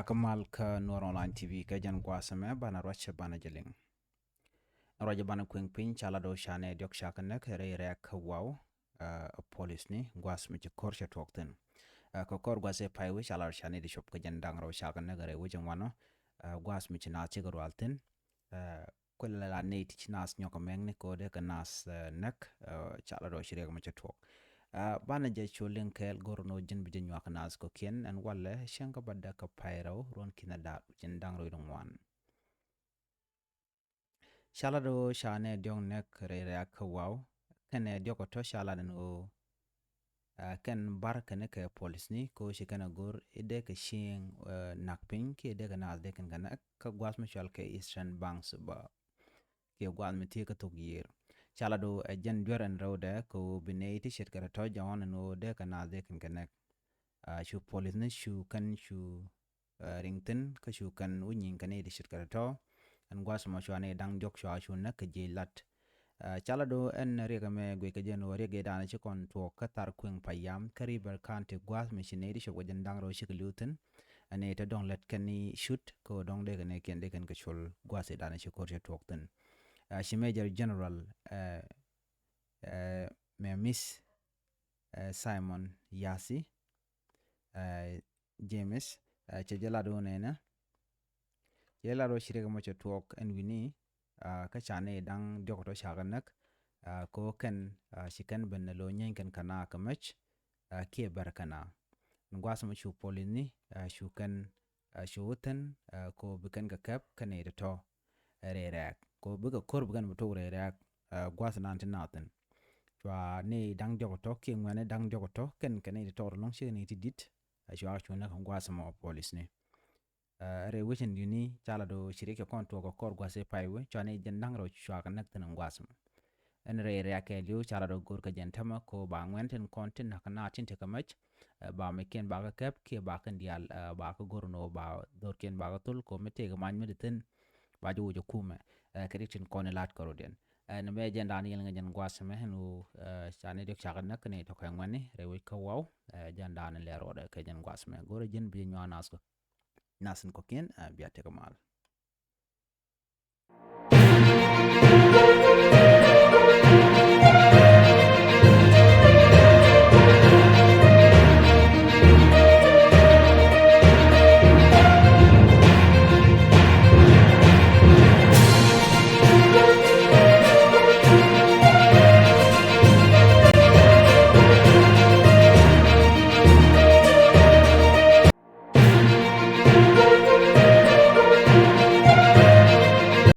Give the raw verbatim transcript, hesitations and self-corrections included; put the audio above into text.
Kä mal kä Nuɔr Online T V kä jɛn gua̱a̱th ɛmɛ banɛ ruac banɛ jɛ liŋ. Ruac banɛ kueŋ piny ca lat ɣöö canɛ diɔ̱k ca kɛ näk rɛy rɛɛk kä Wau, ɛ polisni gua̱a̱th mi ci ko̱r cɛ tuɔɔk thi̱n. Ɛ kɛ kɔr gua̱a̱th ëë pay wec ca lat ɣöö canɛ di cop kä jɛn da̱ŋ rɛw ca kɛ näk rɛy wec ɛŋuan ɔ, ɛ gua̱a̱th mi ci naath cikɛ rual thi̱n. Ɛ kuël la nɛy ti ci naath nyɔk kɛ mɛŋni kɛ ɣöö dee kɛ naath, ɛ, näk, ɛ, ca lat ɣöö ci riɛk mɛ cɛ tuɔɔk. Ɛ banɛ jɛ cu liŋ kɛɛl go̱r ni ɣöö ji̱n bi jɛ nyuak naath kɔ̱kiɛn ɛn walɛ cieŋ kä bädɛ kɛ pay rɛw ruɔ̱n ki̱n da̱a̱r wi̱cin da̱ŋ rɛw wi̱cdɛ ŋuan. Ca lat ɣöö canɛ diɔ̱k näk rɛy rɛɛk kä Wau, kɛnɛ diɔ̱k ɔ tɔ̱ ca lat ɛn ɣöö, ɛ, kɛn bar kɛn kɛ polisni kɛ ɣöö ci kɛn a go̱r i̱ dee kɛ cieŋ, ɛ, na̱k piny kiɛ dee kɛ naath dee kɛn kɛ näk kä gua̱a̱th mi cɔal kɛ Eastern Banks Suburb kiɛ gua̱a̱th mi thiee kä thok yiëër. Ca lat ɣöö ɛ jɛn duer ɛn rɛwdɛ kɛ ɣöö bi nɛy ti ce̱tkɛ tɔ̱tɔ̱ jɔ̱ɔ̱n ɛn ɣöö dee kɛ naath dee kɛn kɛ näk. Ɛ cu polisni cu kɛn cu ɛ, riŋ thi̱n kä cu kɛn wä nyiŋ kɛ nɛy ti ce̱tkɛ tɔ̱tɔ̱. Ɛn gua̱a̱th ɛmɔ cua nɛy da̱ŋ diɔ̱k cua cu näk kɛ jiɛc lat. Ɛ ca lat ɣöö ɛn riɛk ɛmɛ guic kɛ jɛn ɣöö riɛk ëëdan ci kɔn tuɔɔk kä Tharkueŋ Payam kä River County gua̱a̱th mi ci nɛy ti cop kɛ jɛn da̱ŋ rɛw cikɛ li̱w thi̱n. Ɛ nɛy te dɔ̱ŋ lät kɛn i̱ cut kɛ ɣöö dɔ̱ŋ dee kɛ nɛy kiɛn dee kɛn kɛ col gua̱a̱th ëëdan ci ko̱r cɛ tuɔɔk thi̱n. Ɛ ci Major General, ɛ, ɛ, Memis, ɛ, Simon Yasi, ɛ, James, ɛ, cɛ jɛ lat ɣöö nɛnɛ. Cɛ jɛ lat ɣöö ci riɛk ɛmɔ cɛ tuɔɔk ɛn wi̱ni, ɛ, kä canɛ da̱ŋ diɔ̱k tɔ̱ ca kɛ näk, ɛ, kɛ ɣöö kɛn, ɛ, ci kɛn ben ɛ lo̱ nyieeny kɛn kɛ naath kɛ mec, ɛ, kiɛ bär kɛ naath. Ɛn gua̱a̱th ɛmɔ cu polisni, ɛ, cu kɛn, ɛ, cu wä thi̱n, ɛ, kɛ ɣöö bi kɛn kɛ kɛp kɛ nɛy tɔ̱tɔ̱. Ɛ rɛy rɛɛk. Kɛ ɣöö bikɛ ko̱r bi kɛn bi tok rɛy rɛɛk, ɛ, gua̱a̱th ɛnan ti naath thi̱n. Cua nɛy da̱ŋ diɔ̱k tɔ̱ kiɛ ŋuɛ̈tni da̱ŋ diɔ̱k tɔ̱ kɛn kɛ nɛy ti tɔt ɛlɔ̱ŋ cikɛ nɛy ti di̱t. Ɛ cua cu näk kɛ gua̱a̱th ɛmɔ polisni. Ɛ rɛy wec in di̱t ni ca lat ɣöö ci riɛk cɛ kɔn tuɔɔk kɛ kɔr gua̱a̱th ëë pay wec cua nɛy jɛn da̱ŋ rɛw cua kɛ näk thi̱n ɛn gua̱a̱th ɛmɔ. Ɛn rɛy rɛɛk kɛɛliw ca lat ɣöö go̱r kɛ jɛn täämɛ kɛ ɣöö ba ŋuɛ̈tni tin kɔn tin na̱k kɛ naath tin tekɛ mec, ɛ, ba meckiɛn ba kɛ kɛp kiɛ ba kɛn diaal, ɛ, ba kɛ go̱r ni ɣöö ba dho̱rkiɛn ba kɛ thol kɛ ɣöö mi tëëkɛ mac mi ti thi̱n ba jɛ woc ɛ kumɛ, ɛ, kɛ rik tin kɔn in la̱t kärɔ̱diɛn. Ɛ nɛmɛ jɛn da̱a̱n yɛl ŋäc jɛn gua̱a̱th ɛmɛ ɛn ɣöö, ɛ, canɛ diɔ̱k ca kɛ näk kɛ nɛy tɔ̱ kɛ ŋuɛ̈tni rɛy wec kä Wau, ɛ, jɛn da̱a̱n in lɛr rɔɔdɛ kɛ jɛn gua̱a̱th ɛmɛ go̱rɛ ji̱n bi jɛ nyuak naath kɔ, naath in kɔ̱kiɛn, ɛ, bia tekɛ mal.